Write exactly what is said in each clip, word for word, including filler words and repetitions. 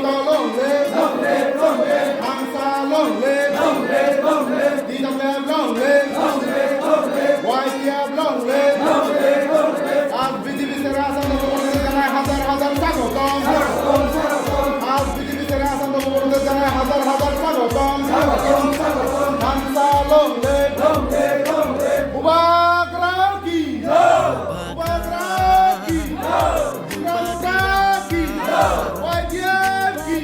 Long live! Long live! Long live! Hamsa long live! Long live! Long live! D W F long live! Long live! Long live! Y T F long live! Long live! Long live! Aaj B J P sere Assam dolo bolode janai hajar hajar swagotom. Aaj B J P sere Assam dolo bolode janai hajar hajar swagotom. Hamsa long live! Long live! Long live! Bubagra ki! Bubagra ki! Bubagra ki! Y T F ki!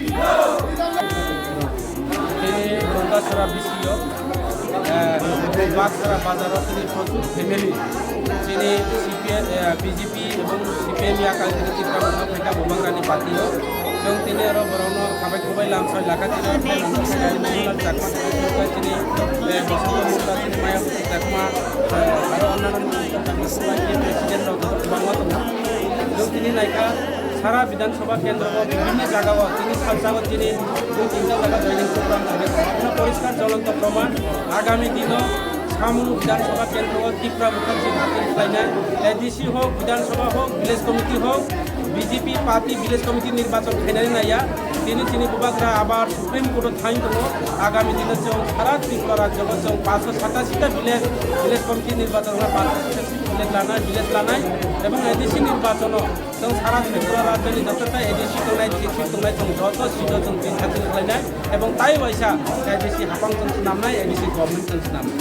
Tini Gongkasora B C O, eh, Baksora bazaro tini prochur family. Tini C P M, eh, B J P ebong C P M yakal tini Tipra Motha phaikha Bubagrani party o. Chwng tini oro borokno khabai khubai lamsoi lakha tini oro phainani Chakma tini, eh, Bosonto Motha tini Maya Chakma, eh, aro onnano Chakma president rok kwbangma tongo. Chwng tini naikha sara Bidhan Sabha kendro o bibhinno jaga o tini salsa o tini dui tinta jaga joining program khabai tongo. Abono poriskar jolonto proman, agami dino samung Bidhan Sabha kendro o Tipra Motha jin hatin khlainai, A D C hok, Bidhan Sabha hok, village committee hok, B J P party village committee nirbachon khainani naiya. Tini chini Bubagra abar Supreme Court o thain tongo. Agami dino chwng sara Tripura rajyo o chwng paanso satasi ta village, village committee nirbachon khlai paanso satasi village lanai, village lanai, ebong A D C nirbachono chwng sara Tripura rajyoni jotota A D C tongnai, district tongnai, chwng joto seat o chwng tin hatin khlainai, ebong tai waisa A D C hapang chwng swnamnai, A D C government chwng swnamnai.